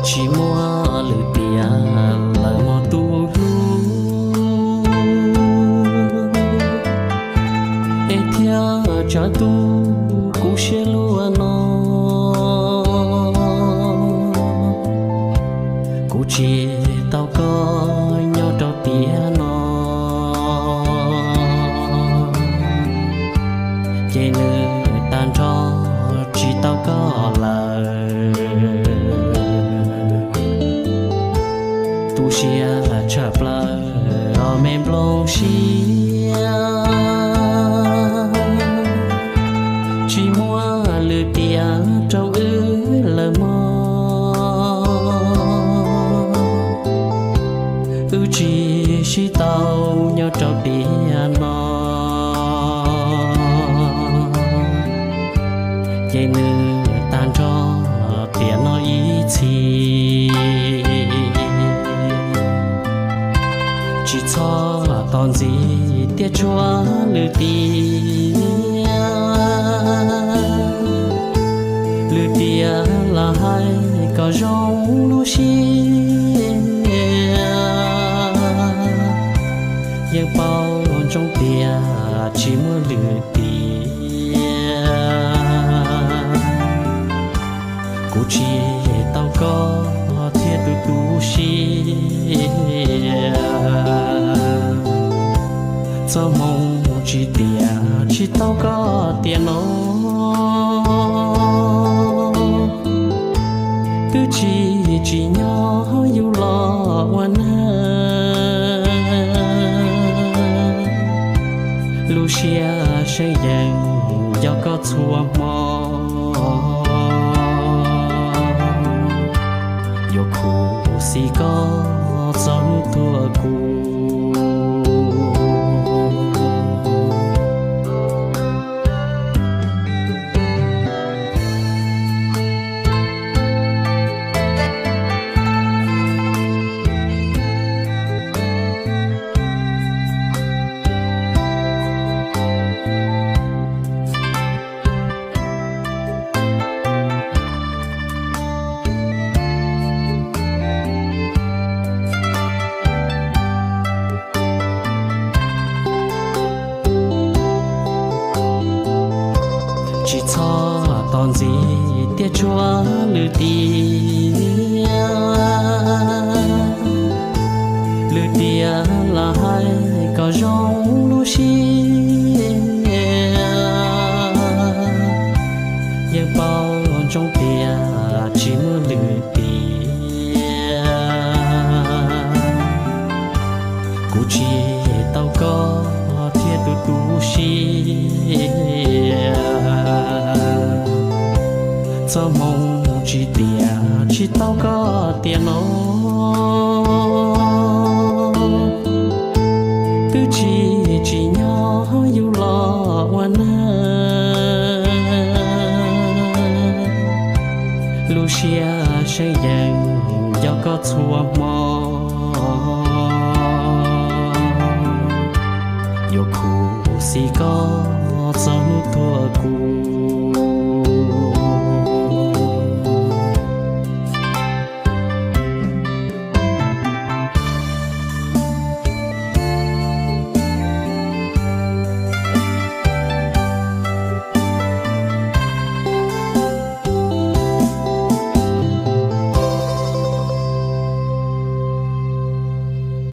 Tsis muaj lwm tiam lawm mog tus hlub, es thiaj tsav tu kuv siab luaj no. Kuv tsis tau koj nyob rau tiam no, ces nws tag nrho tsis tau koj lawm. Tu siab tshaj plaws os me nplooj siab, tsis muaj lwm tiam rau wb lawm mog. Wb tsis sib tau nyob rau tiam no, ces nws tag nrho tiam no ib txhis. Tsis txhob tos ntxiv thiab tshuav lwm tiam, lwm tiam los hais kom zoo lub siab. Yeej paub ntsoov tias tsis muaj lwm tiam, kuv tsis tau koj thiab tus tu siab. Txoj hmoo tsis tiam tsis tau koj tiam no, twb tsis tsim nyog yus los ua neeg. Lub siab seev yees nco koj txhua hmo, yuav khuv xim koj txog hnub tuag kuv. Tsis txhob tos ntxiv thiab tshuav lwm tiam, lwm tiam los hais kom zoo lub siab. Yeej paub ntsoov tias tsis muaj lwm tiam, kuv tsis tau koj thiab tus tu siab. Txoj hmoo tsis tiam tsis tau koj tiam no, twb tsis tsim nyog yus los ua neeg. Lub siab seev yees nco koj txhua hmo, yuav khuv xim koj txog hnub tuag kuv.